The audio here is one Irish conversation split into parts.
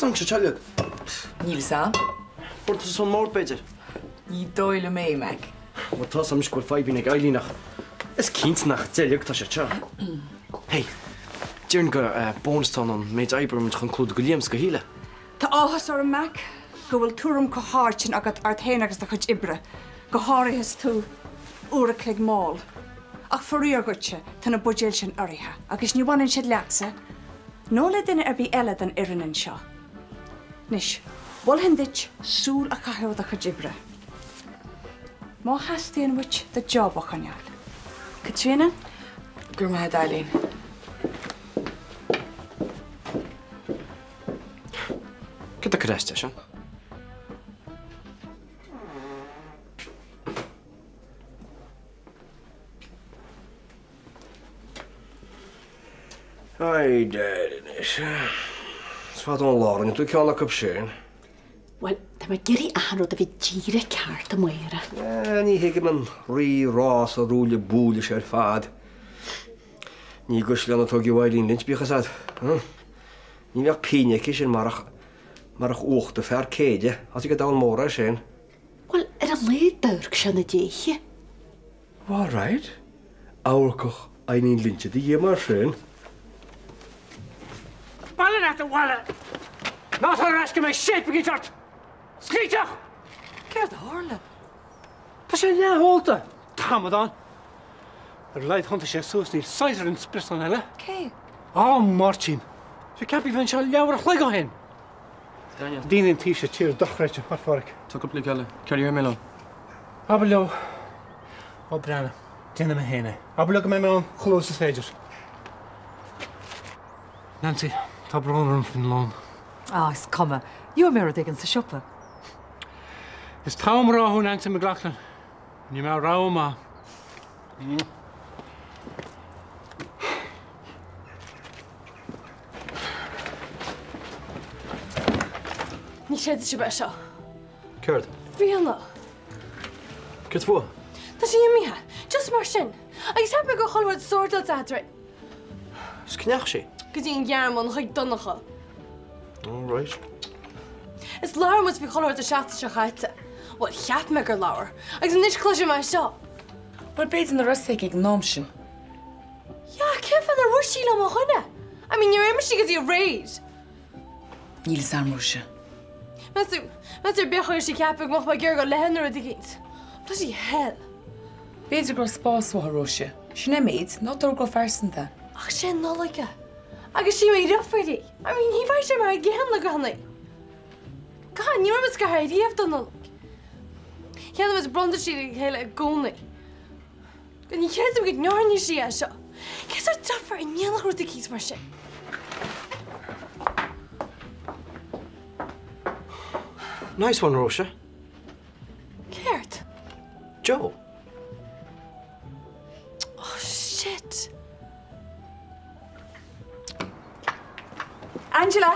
tháinig sé teilg? Níl 'fhios a'm. Bronntanas ón mbord, b'fhéidir? Ní dóigh liom é, Mac. Bhuel, tá's a'm anois go bhfuil fadhbanna ag Eileen ach is cinnte nach deilg atá sé seo. Hey, déarfainn gur bónas atá ann an méid oibre a rinne muid chun clúdach do Liam is do Shíle. Tá áthas orm, Mac, go bhfuil tuairim chomh hard sin agat ort féin agus do chuid oibre, go háirithe is tú uair a chloig mall. Ach faraor dhuitse, tá na buidéil sin urraithe agus ní bhaineann siad leatsa, nó le duine ar bith eile den fhoireann anseo. Anois, mholfainn duit súil a chaitheamh ar do chuid oibre. Má theastaíonn uait do job a choinneáil. Caitríona, Go raibh maith agat, Eileen. Céard atá ag cur as dó sin? Haidh anois. Is fada ón lá a rinne tú ceann acu sin. Bhuel, tá mé ag iarraidh achan rud a bheith díreach ceart, a Mháire. Ní thuigim an rí rá is an ruaille buaille seo ar fad. Ní i gcaisleán a tógadh Eileen Lynch, bíodh fhios a'd. Ní bheadh pingin aici sin marach, marach uacht a fear céile. Tá 'fhios ag an domhan mór é sin. Bhuel, ar a laghad d'amharc sé na déithe. All right. Amharcfadh Eileen Lynch ar do Dhia mar sin. Bailigh leat abhaile! Ná tar ar ais go mbeidh séip eicínt ort! Scríteach! Céard a tharla? Tá sé leath-ólta! T-amadán! Ar a laghad thiontaigh sé suas níl saghas ar an spriosán eile. Cé? Á, Máirtín! Sé ceaptha bheith anseo leathuair a chloig ó shin! Daniel. Daoine an taobh seo tíre dochreidte, a Pháraic. Tá cúpla eile. Céard a dhéarfaidh mé leo? Abair leo. Ó, breathnaigh. Déanfaidh mé féin é. Abair leo go mbeidh mé ann chomh luath is is féidir. Nancy, tá brón orm faoin lón. Á, is cuma. Gheobhaidh mé rud éigin sa siopa. Is togha mná thú, Nancy McLaughlin. Ní mé rogha maith. Ní chreidfidh sibh é seo. Céard? Ríona. Céard fúithi? Tá sí imithe. Just mar sin. Agus cheap mé go raibh chuile rud sortáilte eadrainn. Is cá ndeachaigh sí? Go dtí an Ghearmáin, chuig Donncha. All right. Is labhair muid faoi chuile shórt an seachtain seo chaite. Bhuel, cheap mé gur labhair. Agus anois cloisim é seo. Bhuel, b'fhéidir nach raibh a fhios aici ag an am sin. Yeah, cén fáth nár dhúirt sí liom a dhuine? I mean, níor imigh sí go dtí aréir. Níl fhios a'm, Róise. Meas tú, meas tú ar bith chuir sí ceapadh go mbeadh mé ag iarraidh dul léithe nó rud eicínt. Bloody hell. B'fhéidir go raibh spás uaithi, Róise. Sin é an méid, ná tóg róphearsanta. Ach sé Nollaig é. Agus sí mo dheirfiúr í. I mean, ní bheidh sé mar an gcéanna gan í. God, ní raibh muid scartha riamh don Nollaig. Cheannaigh muid bronntaisí le chéile i gcónaí. Ní chreidim go ndearna sí é seo. Cén sórt deirfiúr a ndéanfadh rud eicínt mar sin? Nice one, Róise. Céard? Joe. Oh, shit. Angela!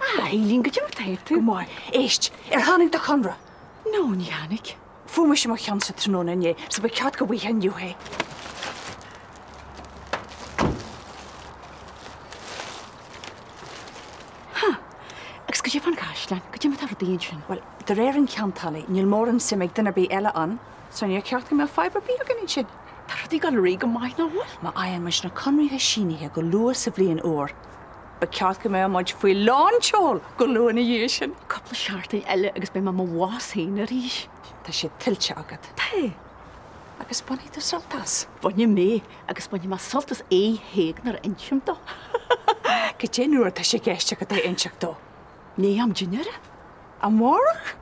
Ah, Eileen, goidé mar tá tú? Go maith. Éist, ar tháinig do chonradh? No, ní tháinig. Fuair mise mo cheannsa tráthnóna inné, so ba cheart go bhfaighfeá inniu é. Ha! Agus goidé fán chaisleán, goidé mar tá rudaí ansin? Bhuel, de réir an cheantálaí, níl mórán suim ag duine ar bith eile ann, so níor cheart go mbeadh fadhb ar bith againn ansin. Tá rudaí ag dul ar aghaidh go maith, nach bhfuil? Má fhaigheann muid na conraithe sínithe go luath sa bhliain úr, ba cheart go mbeadh muid faoi lán tseoil go luath ina dhiaidh sin. Cúpla seachtain eile agus beidh mé i mo bhoss féin arís. Tá sé tuillte agat. Tá. Agus bainfidh tú sult as. Bainfidh mé, agus bainfidh mé sult as é féin nuair a insim dó. Cad é nuair atá sé i gceist agat é a inseacht dó? I ndiaidh am dinnéara. Amárach?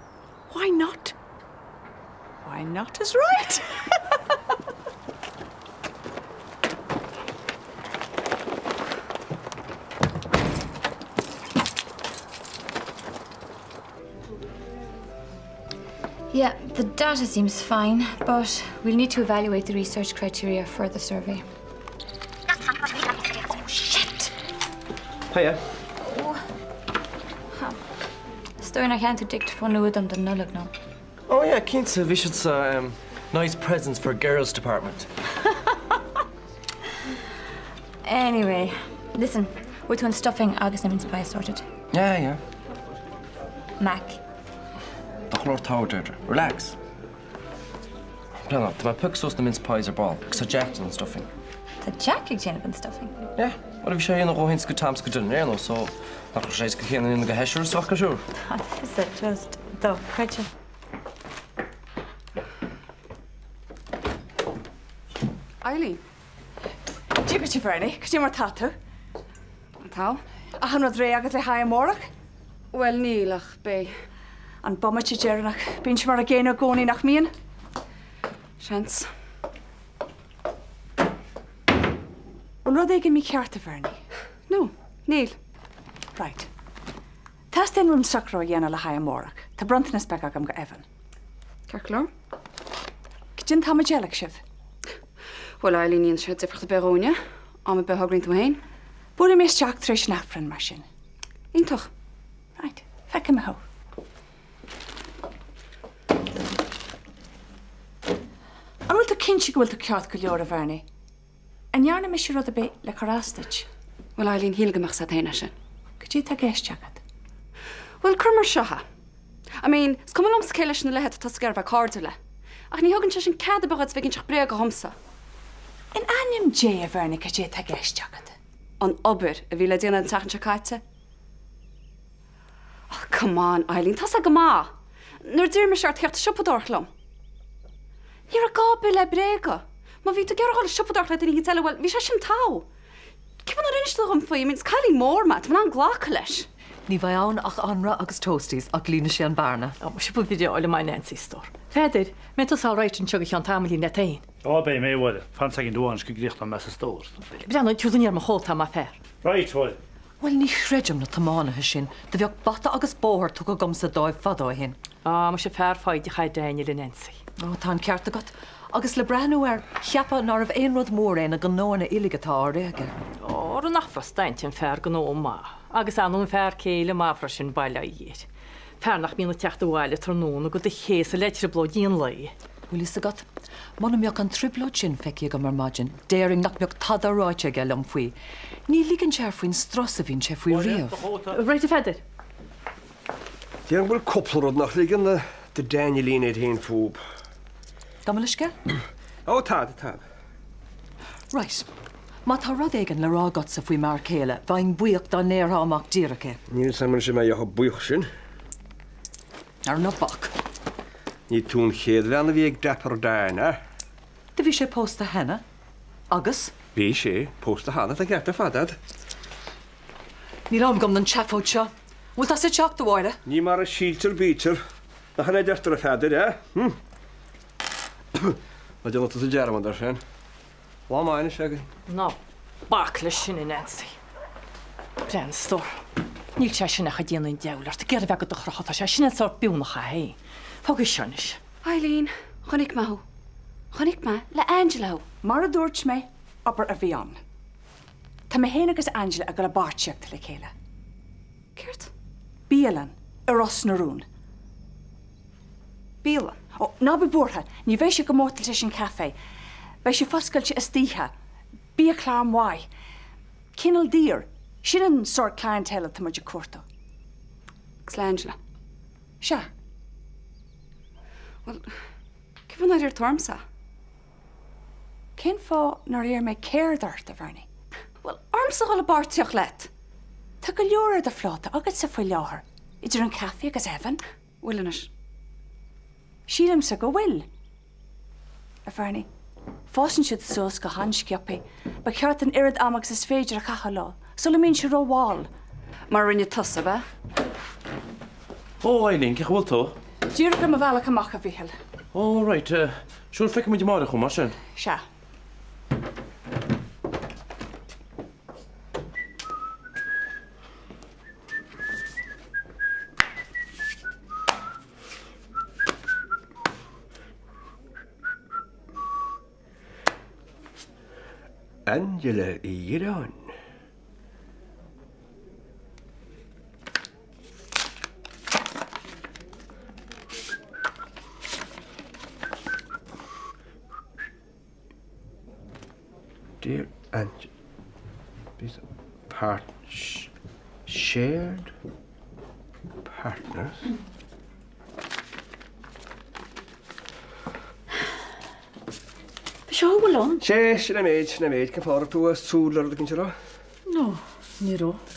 Why not? Why not is right! Yeah, the data seems fine, but we'll need to evaluate the research criteria for the survey. Oh, shit! Hiya. Oh. Huh. Is dóigh nár cheannaigh tú dicteafón nua dom don Nollaig, nó? Oh yeah, cinnte, bhí siad sa um, nice presents for girls department. Anyway, listen, bhfuil tú an stuffing agus na mince pies sorted? Yeah, yeah. Mac. Tá go leor togha, Deirdre. Relax. Breathnaigh, tá mé ag piocadh suas na mince pies ar ball agus tá Jack ag déanamh an stuffing. Tá Jack ag déanamh an stuffing? Yeah, bhuel bhí sé á dhéanamh dhó féin is go Tom is go Dylan ar aon nós so nach raibh sé is go chéanna a dhéanamh do sheisear is bheadh go siúr. Tá tusa just dochreidte. Eileen. Dia dhuit a Bhernie, cad é mar tá tú? Tá. Achan rud réidh agat le haghaidh amárach? Bhuel, níl, ach beidh. An bomaite deireanach. Bíonn sé mar an gcéanna i gcónaí, nach mbíonn? Seans. Bhfuil rud éigin mícheart, a Bhernie? No, níl. Right. Teastaíonn uaim socrú a dhéanamh le haghaidh amárach. Tá bronntanas beag agam go Evan. Ceart go leor. Cad é an t-am a d'fheilfeadh sibh? Bhuel, Eileen, ní dhéanann sé difríocht ar bith dhúinne. Am ar bith a thograíonn tú féin. Buailfidh mé isteach tar éis an Aifrinn, mar sin. Iontach. Right. Feicfidh mé thú. An bhfuil tú cinnte go bhfuil tú ceart go leor, a Bhernie? An ndearna mise rud ar bith le cur as duit? Bhuel, Eileen, shíl go mbeadh 's agat féin é sin. Cad é atá i gceist agat? Bhuel, cuir mar seo é. I mean, is cuma liomsa cé leis na leithéid atá tusa ag iarraidh bheith cairdiúil le. Ach ní thugann sé sin cead ar bith dhuit bheith ag inseacht bréaga dhomsa. In ainm Dé, a Bhernie, cad é atá i gceist agat? An obair a bhí le déanamh an tseachtain seo caite. Oh, come on, Eileen, tá's agat go maith. Nuair a d'iarr mise ort theacht ag siopadóireacht liom. Ní raibh gá ar bith le bréaga. Má bhí tú ag iarraidh dhul ag siopadóireacht le duine éicint eile, bhuel, bhí sé sin togha. Cén fáth nár inis tú dhom faoi? I mean, is cailín mór mé, tá mé in ann glacadh leis. Ní bheidh ann ach anraith agus toasties ach líonfaidh sé an bearna. Ó, muise ba bhreá liom é Nancy, a stór. Pheadair, mbeidh tusa alright anseo go cheann tamaillín leat féin? Ó, beidh mé, a Mháire. Fan soicind amháin is go gcríochnóidh mé sa stór. Breathnaigh, tabhair aniar mo chóta, más fearr. Right, a Mháire. Bhuel, ní chreidim na tiománaithe sin, do bheadh bata agus bóthar tugtha agamsa dóibh fada ó shin. Á, muise fear foighdeach é Daniel, a Nancy. Ó, tá an ceart agat. Agus le breathnú air, cheapfá nárbh aon rud mór é na gnóanna uilig atá á rith aige. Ó, ar an afrastáint an fear gnó maith, agus ar ndóigh an fear céile maith freisin, bail ó Dhia air. Fear nach mbíonn ag teacht abhaile tráthnóna go do chéasadh le trioblóidí an lae. Bhfuil fhios agat, muna mbeadh an trioblóid sin feicthe agam ar maidin, déarfainn nach mbeadh tada ráite aige liom faoi. Ní ligeann sé air faoin strus a bhíonn sé faoi riamh. Right, a Pheadair. Déarfainn go bhfuil cúpla rud nach ligeann do Danielín air féin fúb. Gabh mo leithscéal? Ó, tada, tada. Right. Má tá rud éigin le rá agatsa faoi m'fhear céile, bheinn buíoch dá ndéarfá amach díreach é. Níl 'fhios a'm anois an mbeidh chomh buíoch sin. Ar ná bac. Ní tú an chéad bhean a bhí ag Dapper Dan, eh? Do bhí sé pósta cheana. Agus? Bhí sé pósta cheana, tá an ceart ar fad a'd. Níl am agam don tseafóid seo. An bhfuil tusa ag teacht, a Mháire? Ní mar a síltear bítear. Nach in é a deirtear, a Pheadair, eh? Hm? Ná déanadh tusa dearmad air sin. Lá maith anois againn. Ná bac leis sin, a Nancy. Breathnaigh, a stór. Níl sé sin ach ag déanamh an diabhail ort, ag iarraidh a bheith do do chrochadh, tá sé sin an sórt biúnach é féin. Fág é seo anois. Eileen, chonaic mé thú. Chonaic mé le Angela thú. Mar a dúirt mé, obair a bhí ann. Tá mé féin agus Angela ag dul i bpáirtíocht le chéile. Céard? Bialann i Ros na Rún. Bialann? Ó, ná bí buartha, ní bheidh sé i gcomórtas leis an café. Beidh sé foscailte istoíche. Biachlár maith. Cineál daor. Sin an sórt clientele atá muid ag cuartú. Agus le Angela? Sea. Bhuel, cén fáth nár iarr tú ormsa? Cén fáth nár iarr mé céard ort, a Bhernie? Bhuel, ormsa dhul i bpáirtíocht leat! Tá go leor ar do phláta agatsa faoi láthair, idir an caife agus Evan. Bhfuil anois? Sílimse go bhfuil, a Bhernie. Fásann siad suas go han-sciobtha. Ba cheart an oiread ama agus is féidir a chaitheamh leo, sula mbíonn sé rómhall. Mar a rinne tusa, ab ea? Ó, Eileen, cén chaoi a bhfuil tú? Díreach ar mo bhealach amach, a Mhíchíl. Ó, right. Sure, feicfidh muid amárach thú, mar sin. Sea. Angela Uí Dhireáin. Dear Angela, part shared. Partners. Seo a bhfuil ann. Sé, sin é an méid, sin é an méid. Cén fáth raibh tú ag súil le rud éicint eile? No, ní raibh.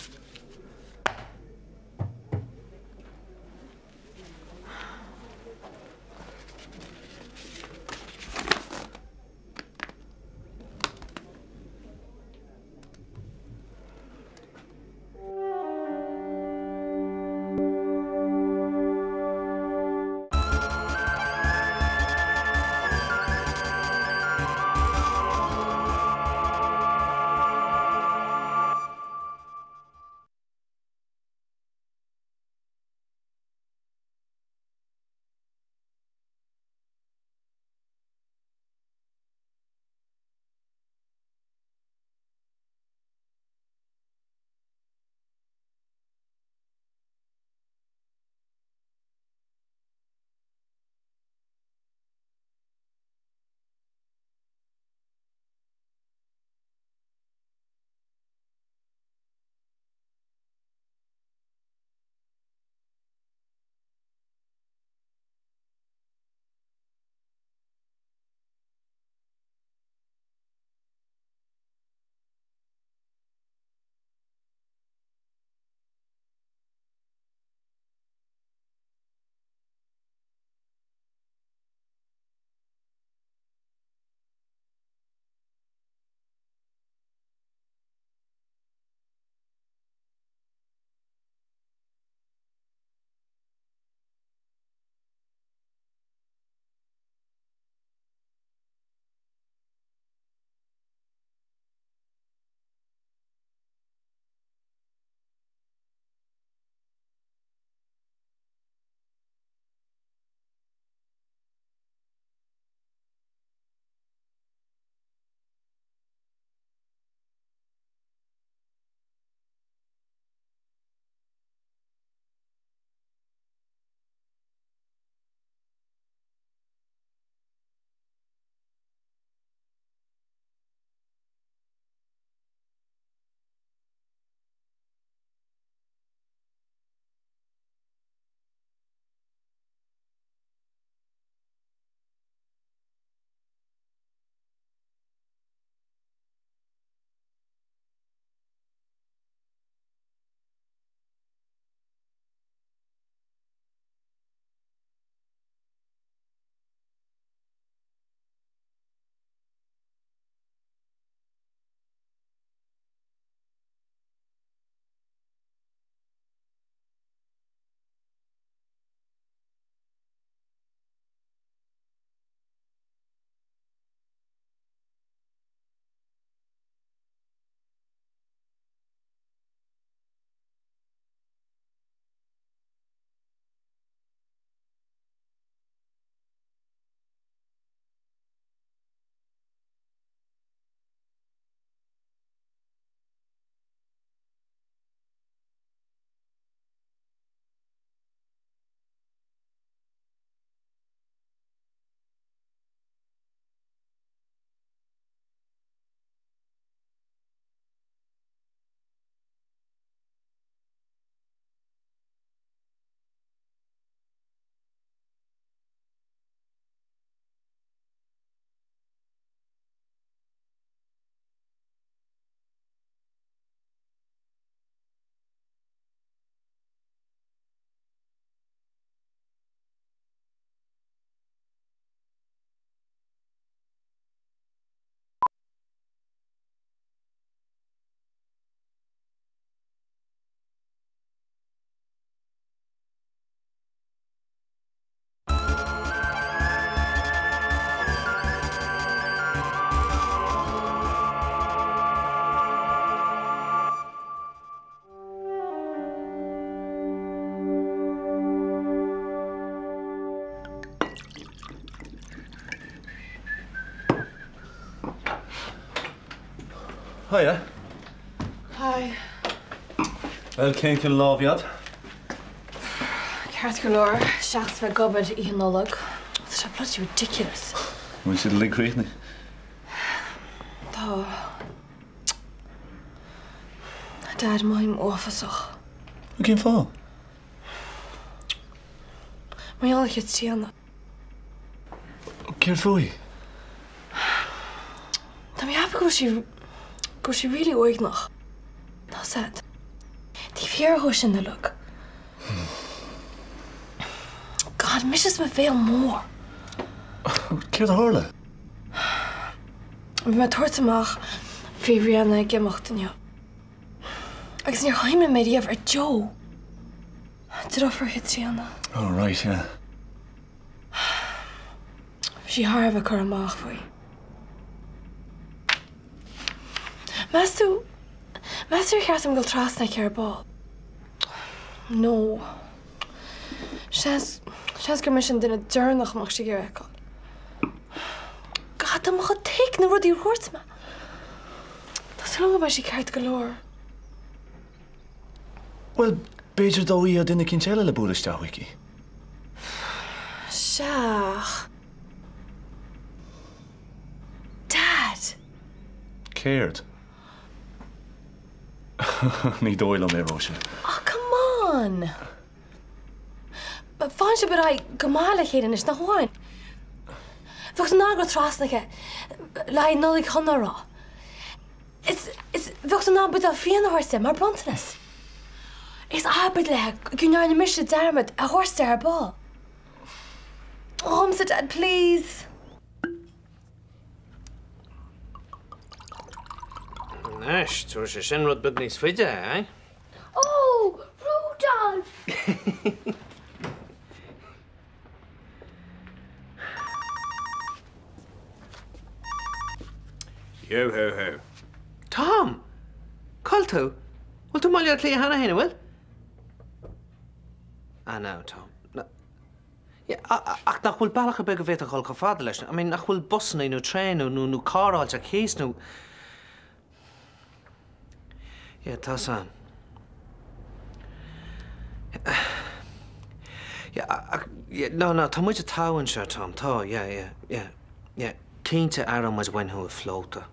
Hiya. Hi. Bhuel, cén cineál lá a bhí agat? Ceart go leor, seachas bheith ag obair Oíche Nollag. Tá sé bloody ridiculous. Bhfuil siad uilig críochnaithe? Tá. Dad, mothaím uafásach. Cén fáth? Mar gheall ar Chaitríona. Céard fúithi? Tá mé ag ceapadh go bhfuil sí, go bhfuil sí really uaigneach. Tá sad. Taobh thiar dhó sin uilig. God, mise is mo bhéal mór. Céard a tharla? Bhí mé ag tabhairt amach faoi Ríona ag imeacht inniu. Agus níor chuimhnigh mé riamh ar Joe. Deirfiúr Chaitríona. Oh right, yeah. Bhí sí thar a bheith curtha amach faoi. Meas tú, meas tú ar cheart dom dul trasna aici ar ball? No. Seans, seans gur mise an duine deireanach a mbeadh sí ag iarraidh a fheiceáil. God, tá mé chomh thick na rudaí a dhúirt mé. Tá súil agam go mbeidh sí ceart go leor. Bhuel, b'fhéidir dá bhfaighfeá duine eicínt eile le bualadh isteach chuici. Sea. Dad! Céard? Ní dóigh liom é, Róise. Oh, come on! Faigheann sibh ar aghaidh go maith le chéile anois, nach bhfaigheann? Bheadh tú in ann dul trasna aici le haghaidh Nollaig Shona a rá. Is, is, bheadh tú in ann buidéal fíona a thabhairt di mar bronntanas. Is abair léi go ndearna mise dearmad a thabhairt di ar ball. Dhomsa, Dad, please. Anois, tabharfaidh sé sin rud beag níos faide, eh? Ó, Rudolph! Yo ho ho. Tom! Cá bhfuil tú? Bhfuil tú i mBaile Átha Cliath cheana féin, an bhfuil? Ah no, Tom. No. Yeah, ach nach bhfuil bealach ar bith go bhféadfá dhul chomh fada leis? I mean, nach bhfuil busanna nó traein nó nó carr a fháilt ar cíos nó. Yeah, tá san. Yeah, ach, yeah, no, no, tá muid togha anseo, Tom, tá, yeah, yeah, yeah, yeah. Cinnte aireoidh muid uainn thú i flóta.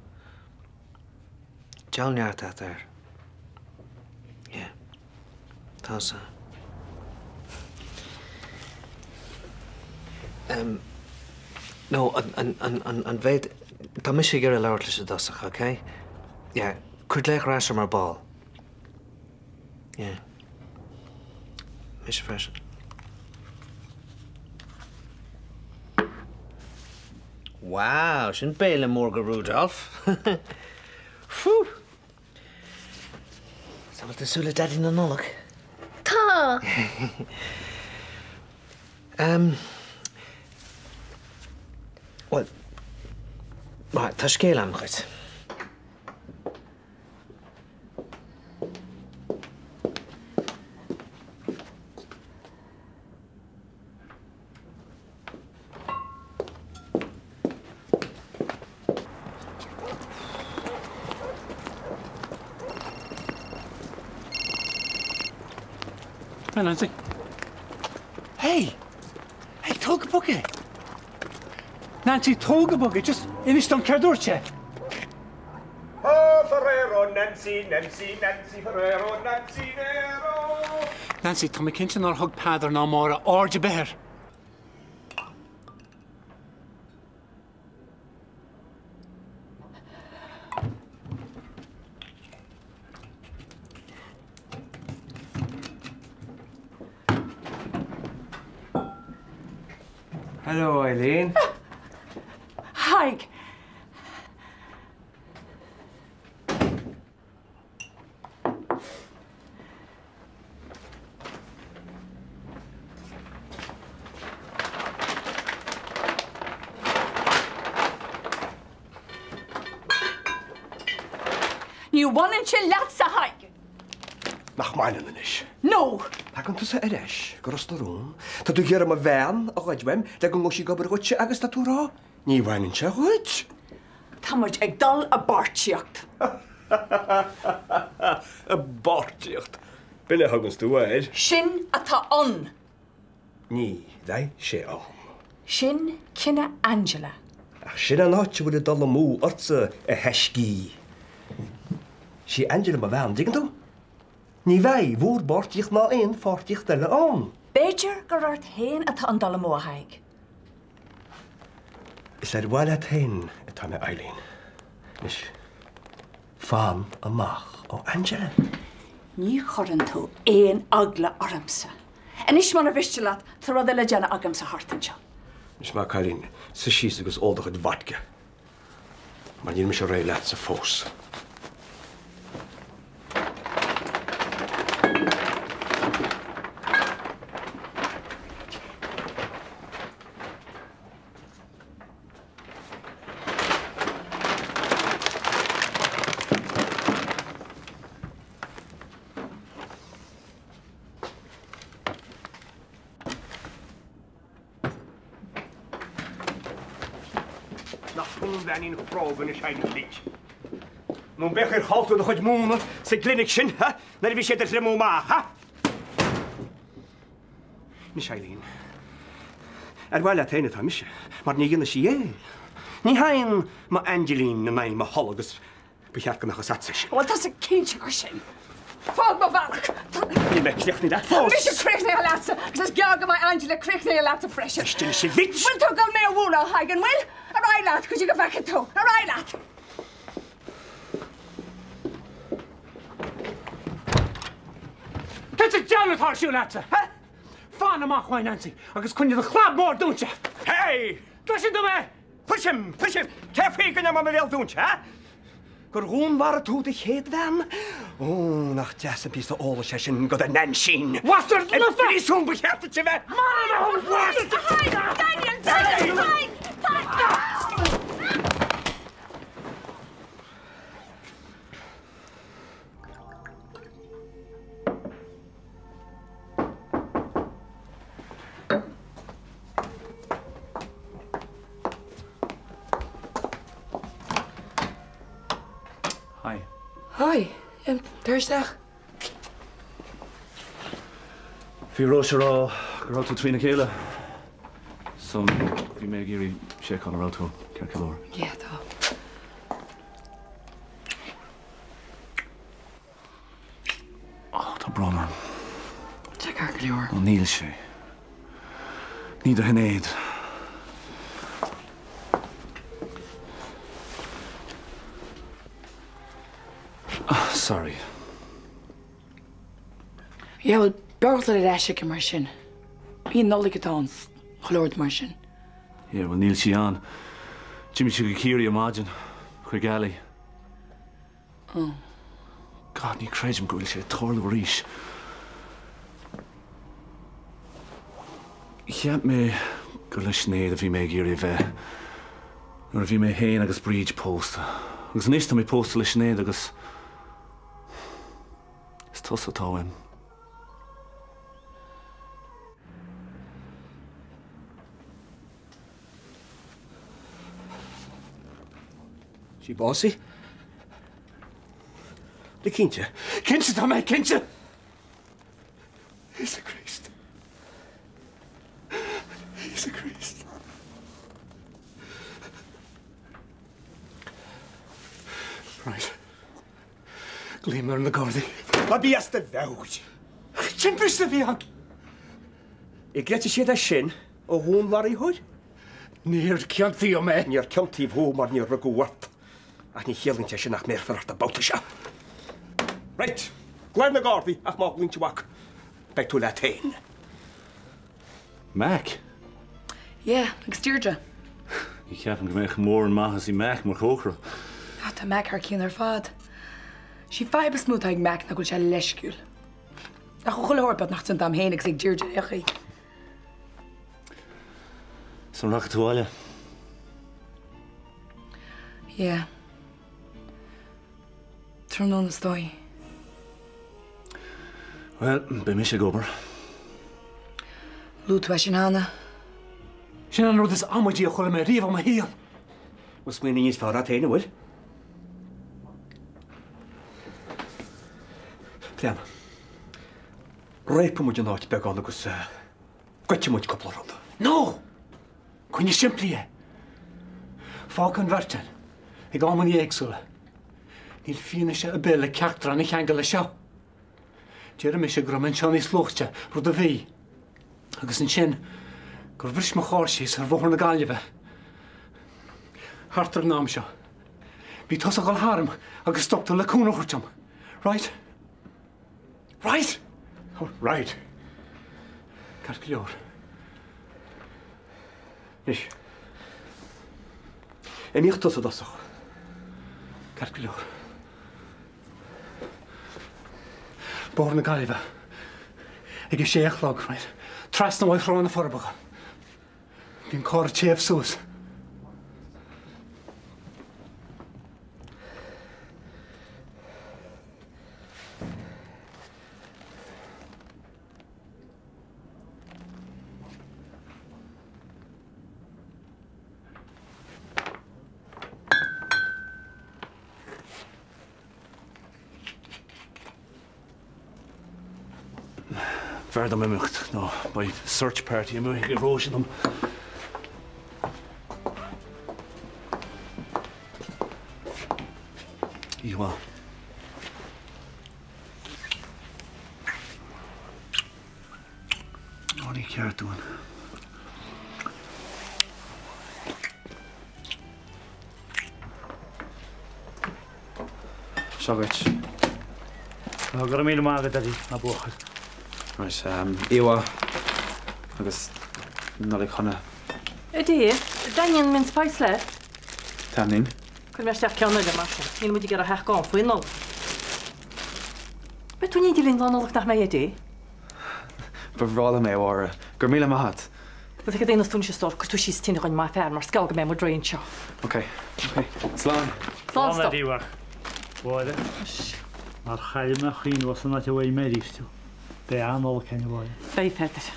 Deabhal neart a't air. Yeah. Tá san. Em, no, an, an, an, an, an bhféad, tá mise ag iarraidh labhairt leis i dtosach, ok? Yeah, cuir glaoch ar ais orm ar ball. Yeah. Mise freisin. Wow, sin béile mór go Rudolph. Phew! So bhfuil tú ag súil le Daidí na Nollag? Tá! Em, bhuel, right, tá scéal agam dhuit. Hi Nancy. Hey! Hey, tóg go bog é! Nancy, tóg go bog é! Just inis dom céard dúirt sé! Oh, Ferrero, Nancy, Nancy, Nancy Ferrero, Nancy Nero! Nancy, tá mé cinnte nár thug Peadar ná Máire aird ar bith air. Hello, Eileen. Haigh! Ní bhaineann sé leatsa, a Thaidhg! Nach mbaineann anois? No! Tagann tusa ar ais go Ros na Rún, tá tú ag iarraidh mo bhean a ghoid uaim le go ngabhfaidh sí ag obair dhuitse agus tá tú ag rá Ní bhaineann sé dhuit! Tá muid ag dul i bpáirtíocht. I bpáirtíocht? B'in a thuganns tú air. Sin atá ann. Ní bheidh sé ann. Sin cinneadh Angela. Ach sin an áit a bhfuil ag dul amú ortsa, a thaiscí. Sí Angela mo bhean, dtuigeann tú? Ní bheidh bhur bpáirtíocht ná aon pháirtíocht eile ann. B'fhéidir gur ort féin atá an dul amú, a Thaidhg. Is ar mhaith leat féin atá mé, Eileen. Anois, fan amach ó Angela. Ní chuireann tú aon eagla ormsa. Anois, mura mhiste leat, tá rud eile le déanamh agamsa thart anseo. Anois, a chailín, suigh síos agus ól do chuid vodka. Mar níl mise réidh leatsa fós. Nach tú an bheainín chróga anois Eileen Lynch? Nó an b'é an chaoi ar chaill tú do chuid múineadh sa gclinic sin, ha? Nuair a bhí siad ag triomú amach, ha? Anois Eileen, ar mhaith leat féin atá mise, mar ní dhéanfaidh sí é. Ní théann m'Angelín in aghaidh mo thola agus Ba cheart go mbeadh fhios a'dsa sin. Bhuel, tása cinnte gur sin. Fág mo bhealach! Níl mé críochnaithe leat fós! Tá mise críochnaithe leatsa agus is gearr go mbeidh Angela críochnaithe leatsa freisin. Éist anois a bhitch! Bhfuil tú ag dul mé a bhualadh, a Thaidhg, an bhfuil? Ar aghaidh leat go dtí go bhfeicfidh tú! Ar aghaidh leat! Cad sa diabhal atá ar siúl a'dsa, ha? Fan amach uaidh Nancy agus coinnigh do chlab mór dúnta! Hey! Cloiseann tú mé? Cloisim! Cloisim! Cé faoi go ndearna mé mo bhéal dúnta, ha? Gur dhúnmharaigh tú do chéad bhean? Ó, nach deas an píosa eolais é sin do do Neainsín! Bastard I bpríosún ba cheart duit a bheith! Maraigh mé thú, bastard! Daniel! Daniel! Tadhg! Tadhg! Hi. Hi. Tar isteach. Bhí Róis ag rá go raibh tú trína chéile. So bhí mé ag iarraidh seiceáil an raibh tú ceart go leor. Yeah, tá. Ó, tá brón orm. Tá ceart go leor. Ó, níl sé. Ní do Shinéad. Ah, sorry. Yeah, well, b'fhearr dul ar ais aici mar sin. Mí na Nollag atá ann, chuile shórt mar sin. Yeah, well, níl sí ann. D'imigh sí go Ciarraí ar maidin, chuig Ali. Oh. God, ní chreidim go bhfuil sé ag tarlú arís. Cheap mé gur le Sinéad a bhí mé ag iarraidh a bheith nuair a bhí mé féin agus Bríd pósta. Agus anois tá mé pósta le Sinéad agus is tusa atá uaim. Sí básaithe? Tú cinnte? Cinnte, tá mé cinnte! Íosa Críost. Íosa Críost. Right. Glaofaidh mé ar na Gardaí. Ná bí as do mheabhair. Timpiste a bhí ann. An gcreidfidh siad é sin ó dhúnmharaitheoir? Níor ciontaíodh mé. Níor ciontaíodh thú mar níor rugadh ort. Ach ní chiallaíonn sé sin nach mbéarfar ort an babhta seo. Right, glaoigh ar na Gardaí ach má ghlaonn tú amach, beidh tú leat féin. Mac? Yeah, agus Deirdre. Ní cheapaim go mbeadh mórán maitheas i Mac mar chócaire. Ah, tá Mac thar cionn ar fad. Sí fadhb is mó atá ag Mac ná go bhfuil sé leisciúil. Ach ó chuile shórt beagnach déanta a'm féin agus ag Deirdre ar aon chaoi. So an rachaidh tú abhaile? Yeah. Tráthnóna is dóigh. Bhuel, beidh mise ag obair. Luaigh tú é sin cheana. Sin an rud is amaidí a chuala mé riamh i mo shaol. Bhfuil smaoineamh níos fearr a't féin, an bhfuil? Plean. Réabfaidh muid an áit beagán agus goidfidh muid cúpla rud. No! Coinnigh simplí é. Fág an bheirt ann, ag amanna éagsúla. Níl fianaise ar bith le ceachtar againn a cheangal leis seo. Déarfaidh mise go raibh mé anseo níos luaithe, rud a bhí. Agus ansin gur bhris mo charr síos ar Bhóthar na Gaillimhe. Thart ar an am seo. Bhí tusa ag dul tharam agus stop tú le cúnamh a thabhairt dom. Right? Right! Oh, right. Ceart go leor. Anois. Imíodh tusa i dtosach. Ceart go leor. Bóthar na Gaillimhe. Ag a sé a chlog, right? Trasna ó Thrá na Forbacha. Bhí an carr ag téamh suas. B'fhearr dom imeacht nó beidh search party amuigh ag Róise dom. Oíche mhaith. Ó, ní ceart dúinn. Seo dhuit. Go raibh míle maith agat, Eddie, a bhuachaill. Right, oíche mhaith agus Nollaig shona. Eddie, dtaitníonn mince pies leat? Taitníonn. Cuirfidh mé isteach ceann eile mar sin. Níl muid ag iarraidh a theacht gann faoi Nollaig. Beidh tú in éindí linn Lá Nollag nach mbeidh, Eddie? Ba bhreá liom é, a Mháire. Go raibh míle maith agat. Bhuel, cad é na tú anois a stór, cuir tú síos tine dhúinn maith fear mar is geall go mbeidh muid réidh anseo. Ok, ok. Slán. Slán, stop. Slán, a Mháire. Mar chaill mé cuimhneamh as an áit a bhfaighidh mé arís tú. Beidh an-Nollaig againn, a Mháire. Beidh, Peadar.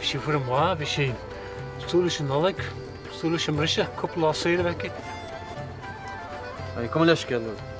Bhí sí i bhfoirm mhaith, bhí sí ag súil leis an Nollaig, ag súil leis an mbriseadh, cúpla lá saoire a bheith aici. Gabh mo leithscéal.